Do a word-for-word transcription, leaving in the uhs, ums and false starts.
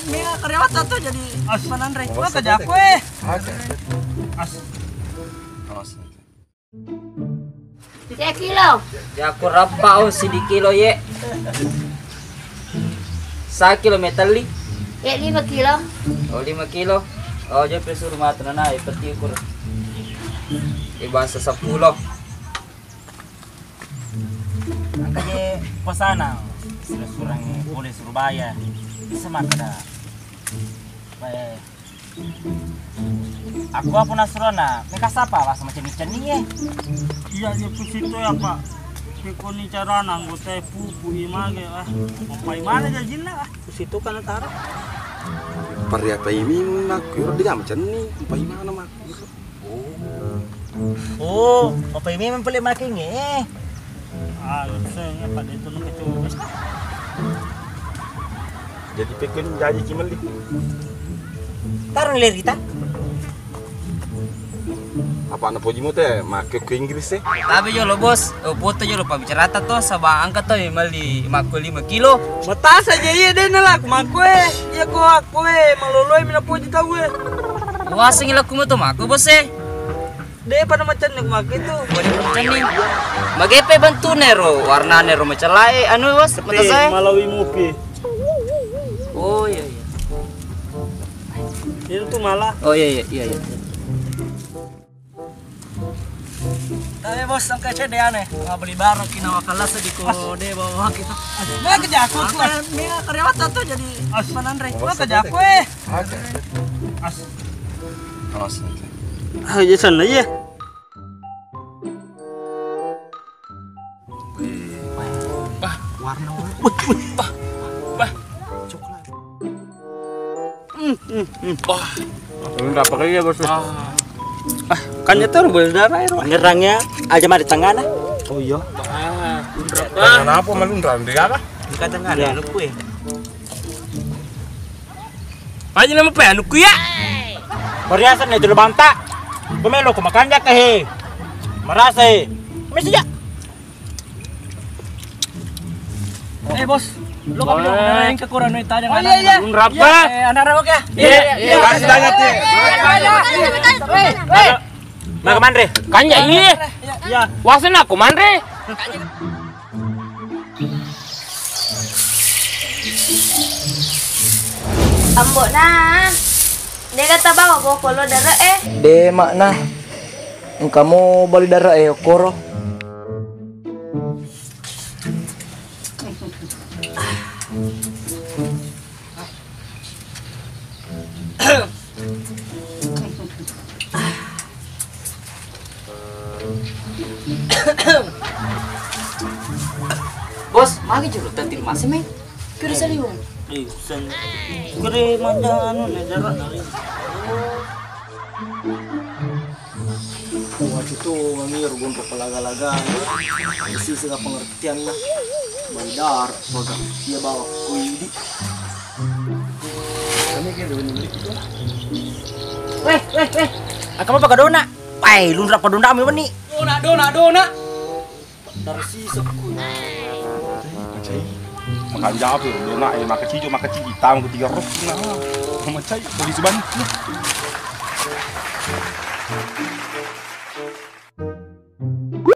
Mega karyawan satu jadi as mananre. Wah, kerja aku eh. As. Awas. Tiga kilo. Ya, aku rabba, oh, sidi kilo, ye. Sa kilo metalli. Ya, lima kilo. Oh, lima kilo. Oh, jadi suruh mata nana, ya, peti ukur. Di bahasa sepuluh. Angka je kosana, sudah surang boleh Surabaya. Bisa maka dah. Baik. Aku apa nasurona? Meka sapa bahasa macam cenning eh. Iya, iya, pusito ya, Pak. Pekoni carana anggota pupu image ah. Apa imana jajinna ah? Pusito kan taro. Pariapai mi makku, iro de' jam cenning, apa imana makku? Oh. Oh, apa imana pale making eh. Ah, seng, apa de' tu nunggu coba. Jadi pekon jaji ki melli. Tarung lerita. Apa na poji mu te make ke Inggris eh? Tapi jolo bos, oh, foto jolo pabbicarata to, saba angka to melli makko lima kilo. Matasa je iya de' nala makko eh. Iya ko akko eh, maloloi mina poji tau eh. Wasengi lakku mo to makko bos eh. De' pada macenni makko itu. Pada macenni. Magepe bentune ro, warnane ro macellai, anu bos, mata saya. Malawi mupi. Oh iya iya. Itu tuh malah. Oh iya iya iya iya. Tapi bos, angka cedde ane. Mau beli barang kina wakala sediko de' bawa kita. Mega kerja aku. Mega karyawan satu jadi as mananre. Mega kerja aku eh. As. Awas. Ah, iya sana iya. Bah, warna, wih, wih, bah, bah. Coklat. Hmm, hmm, hmm. Bah. Lu nggak pakai ya, bos? Ah. Ah, kan itu boleh darah ya. Nyerangnya aja mah di tengah nah. Oh iya. Bah. Kenapa malu ngerang di apa? Di kandang ada lu kue. Aja nama pe anukku ya. Mariaseng na jolo banta. Ko melo ko makanja ka he. Marasa he. Mesi ya. Eh bos, lo kami lo yang kekurang noi tadi. Oh iya iya. Unrapa. Eh anak rawa ya. Iya iya. Kasih tanya ti. Maka manre. Kanja iya. Iya. Wasena aku manre. Ambo'na, dega tabawa bokolo dare'e? De makna. Engka mo bali dare'e okkoro. Bos, magi jolo tadi masih men. Kira saliweng. Eh, sen. Kira manja anu ne jarak dari. Wah, itu ngiro gondok pelaga-laga. Isi sega pengertian lah. Baidar, baga. Iya bawa kuidi. Kami kira dua menit itu lah. Weh, weh, weh. Akama pagadona. Pai, lunra padonda mi wenni. Dona, dona, dona. Dari sisi ku. Macai. Makan jabu, dona, eh, makan cijo, makan cijo, hitam, ku tiga rok, nah. Macai, polisi bantu.